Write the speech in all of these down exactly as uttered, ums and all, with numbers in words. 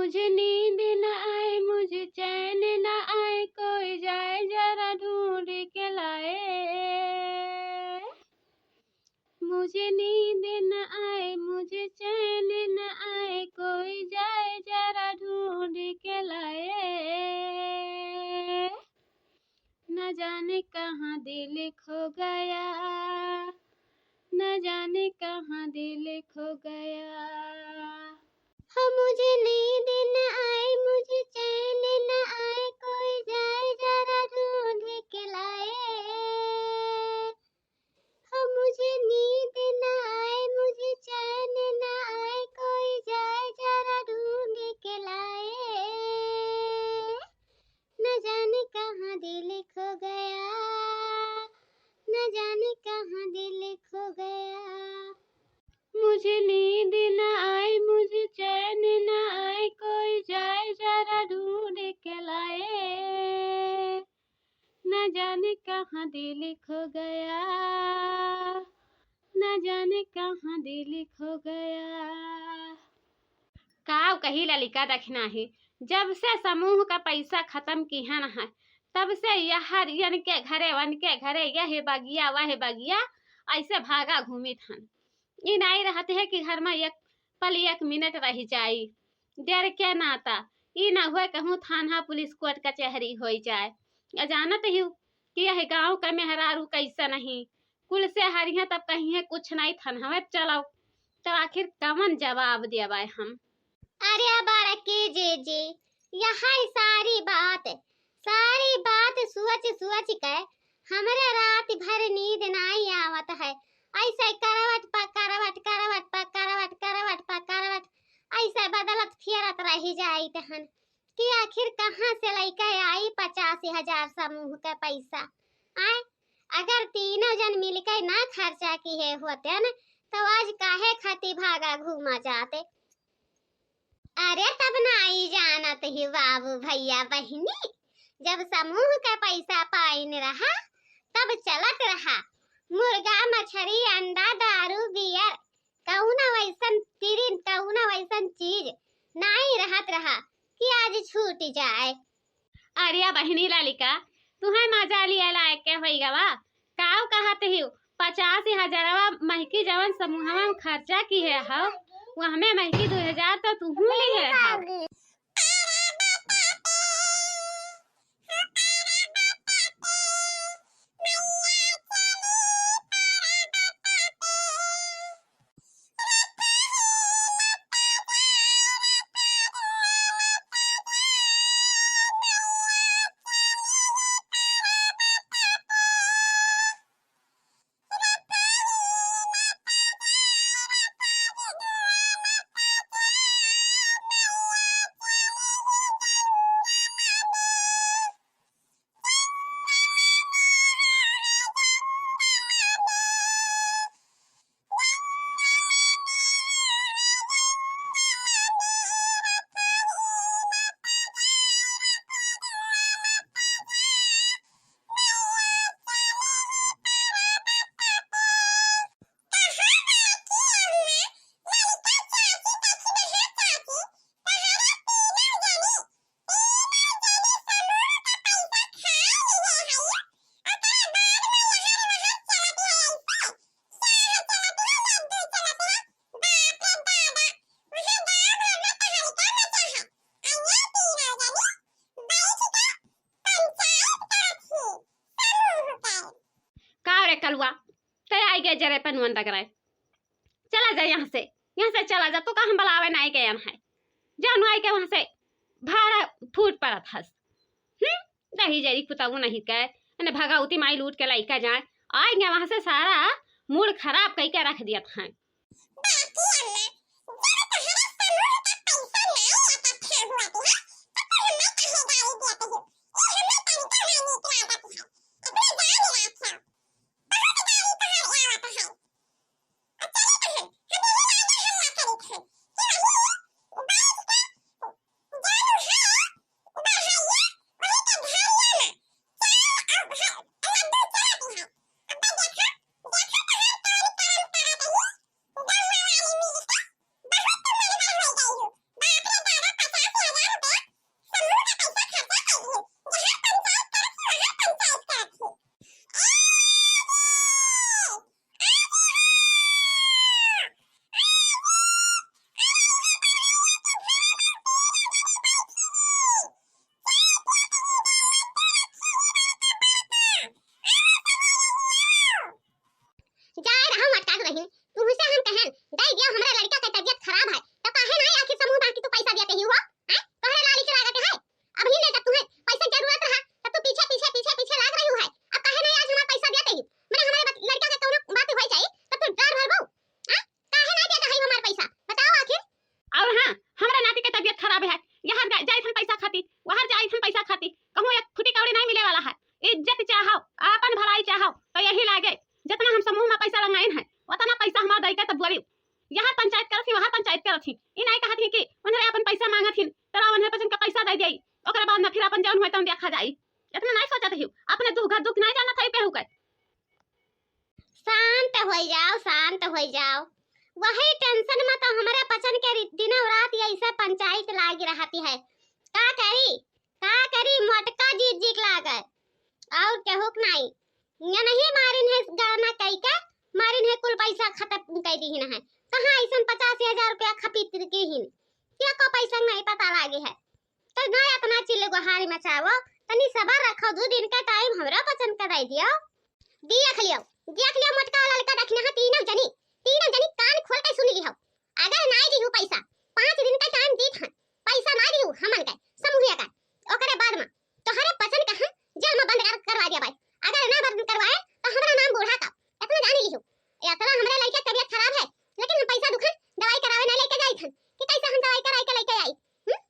मुझे नींद न आए, मुझे चैन न आए, कोई जाए जरा ढूंढ के लाए। मुझे नींद न आए, मुझे चैन न आए, कोई जाए जरा ढूंढ के लाए। न जाने कहाँ दिल खो गया, न जाने कहाँ दिल खो गया। हाँ, मुझे नींद न आए, मुझे चैन न आए, कोई जाए जरा ढूंढ के लाए। हाँ, मुझे नींद न आए, मुझे चैन न आए, कोई जाए जरा ढूंढ के लाए। न जाने कहाँ दिल खो गया, न जाने कहाँ दिल खो गया। मुझे नींद न आए, मुझे चैन न आए, कोई जाए जरा ढूंढ के लाए। न जाने कहाँ दिल खो गया, न जाने कहाँ दिल खो गया। काव कही ललिका दखिनाही, जब से समूह का पैसा खतम किहन है, तब से यहर यनके घरे वनके घरे, यह बगिया वह बगिया, ऐसे भागा घूमित हन। ई नाई रहत है कि घर में एक पल एक मिनट रहि जाई। डर के नाता, ई न हुए कहूँ थाना पुलिस कोर्ट कचहरी होइ जाए। आ जानत हिउ कि यह गाँव का मेहरारू कैसन ही, कुल से हरिया तब कहिए कुछ नहीं थन हमें चलाओ, तो आखिर कवन जवाब देवाए हम? अरे बड़की जीजी, यही सारी बात, सारी बात सोच सोच के हमरे रात भर नींद नाई आवत है। ऐसे करवट प करवट, करवट प करवट, करवट प करवट, ऐसे बदलत फिरत रहि जाइत हन कि आखिर कहाँ से लइके आई पचास हजार समूह के पैसा। आय, अगर तीनों जन मिलके ना खर्चा किहे होतेन, तो आज काहे खातिर भागा घूमा जाते? अरे तब नाई जानत ही बाबू भैया बहिनी, जब समूह के पैसा पाइन रहा, तब चलत रहा मुर्गा, मछरी, अंडा, दारू, बियर, कौनो वैसन तिरिन, कौनो वैसन चीज नाई रहत रहा कि आज छूट जाए। अरे बहिनी ललिका, तुहें मजा लिया लायक के होई गवा। काव कहत हिउ, पचास हजारवा महकी जवन समूहवा में खर्चा किहे हव, वहमे महकी दू हजार तो तुहू लिहे हव। का रे कलुआ, ते आई गए जरे पे नुअन रगड़े। चला जा यहाँ से, यहाँ से चला जा, तो का हम बुलावे नाई गए हैं। जान आई के वहाँ से भाड़ा फूट पड़त हस। हम्म, दही जरी कुताऊ नहीं के, इन्हें भगवती माई लूट के लइका जाए। आई गए वहाँ से सारा मूड खराब कई के रख दियत हैं। से पंचायत लागी रहती है। का करी, का करी, मोटका जीत जीत लागे। और केहू के नाई। ये नहीं मारिन है गणना कई के, मारिन है कुल पैसा खत्म कई दीहिन है। कहाँ ऐसन पचास हजार रुपया खपी तिरकी हिन? क्या को पैसा नहीं पता लागे है। तो ना इतना चिल्ले गुहारी मचावो, तनी सबर रखो, दो दिन का टाइम हमरा पचन का दे दियो। देख लियो, देख लियो मोटका वाला लड़का दखिनहा, तीनों जनी, तीनों जनी कान खोल के सुन लिहो। अगर नाई दिहू पैसा, पाँच दिन का टाइम दीत हन, पैसा ना दिहू हमन के, समूहिया का, ओकरे बाद में तोहरे पचन का हम जेल में बंद कर, करवा दिया भाई। अगर ना बंद करवाए तो हमरा नाम बूढ़ा का, इतना जान लिहू। इतना हमरे लड़के के तबीयत खराब है, लेकिन हम पैसा दुखन दवाई करावे ना लेके जाई थन कि कैसे हम दवाई कराई के लेके आई। हम्म?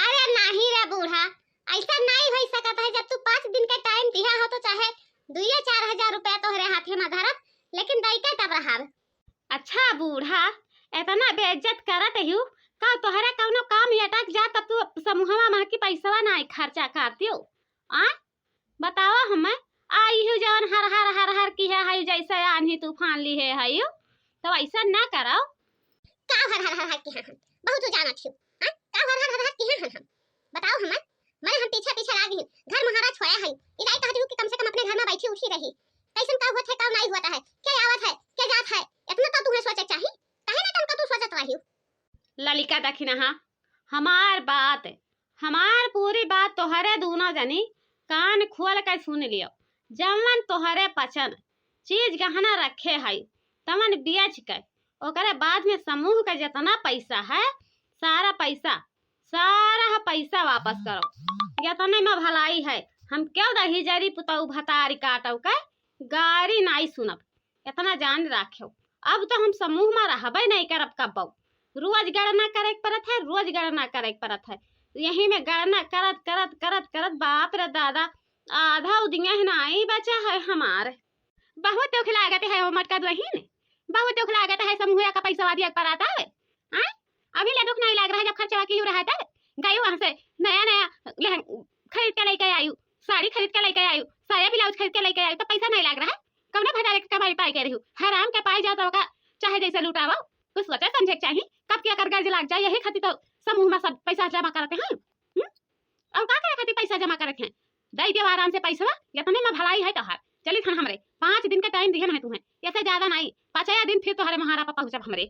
अरे नाही रे बूढ़ा, ऐसा नाही हो सकत है। जब तू पाँच दिन के टाइम दिया हो तो चाहे दुइये चार हजार रुपया तोहरे हाथे में धरब, लेकिन दई के तब रहब। अच्छा बूढ़ा, इतना बेइज्जत करत हिउ का? तोहरे कौनो काम अटक जा तब तू समूहवा में की पैसवा नाही खर्चा करतिउ? आ बतावा हमें, आई हूँ जवन हर हर हर हर की है, हई जैसे आन्ही तूफान ली है, हई तो ऐसा ना करो। का हर हर हर हर की है हम? बहुत जानत हिउ। हाँ? का हर हर हर हर की है हम? बताओ हमें, मैं हम पीछे पीछे लाग ही, घर महारा छोया है, इलाई कहती हूँ कि कम से कम अपने घर में बैठी उठी रही। कैसन का हुआ है, का नहीं हुआ है, क्या आवत है, क्या जात है, इतना तो तुम्हें सोचे चाहिए। काहे ना तुमको तू सोचत रही हो? ललिका दखिनहा, हमार बात, हमार पूरी बात तोहरे दूनो जनी कान खोल के सुन लियो। जवन तोहरे पचन चीज गहना रखे हई, तवन बेच के ओकरे बाद में समूह के जितना पैसा है, सारा पैसा, सारा पैसा वापस करो। यतने में भलाई है। हम क्यों दही जरी पुतऊ भतारी काटो के गारी नाई सुनब, इतना जान राख्यो। अब तो हम समूह में रहबे नहीं करब कब्बो। रोज गणना करे के परत है, रोज गणना करे के परत है। यही में गणना करत करत करत करत बाप रे दादा, आधा उदिया है नाई बचा है हमार। बहुत दुख लागत है हो मोटका दुहिन, बहुत दुख लागत है। समूह का पैसा दिया के परत है, हाँ? अभी ले दुख नहीं लाग रहा है, जब खर्चवा की रहा है तब गई वहाँ से नया नया लहंग खरीद के लेके आई, साड़ी खरीद के लेके आई, साया ब्लाउज खरीद के लेके आई, तो पैसा नहीं लाग रहा है। कौना भतारे के कमाई पाई के रही हूँ? हराम के पाई जाओ तो ओका चाहे जैसे लुटाओ। कुछ सोचे समझे के चाही, कब के अकर गर्ज लाग जाए, यही खातिर तो समूह में सब पैसा जमा करते हैं। हम्म? और का करे खातिर पैसा जमा करत हैं? दई देव आराम से पैसवा, यतने में भलाई है तोहार। चली थन हमरे, पाँच दिन का टाइम दिहन है तुम्हें, ऐसे ज्यादा नहीं, पाँचया दिन फिर तोहरे महारा पर पहुँचब हमरे।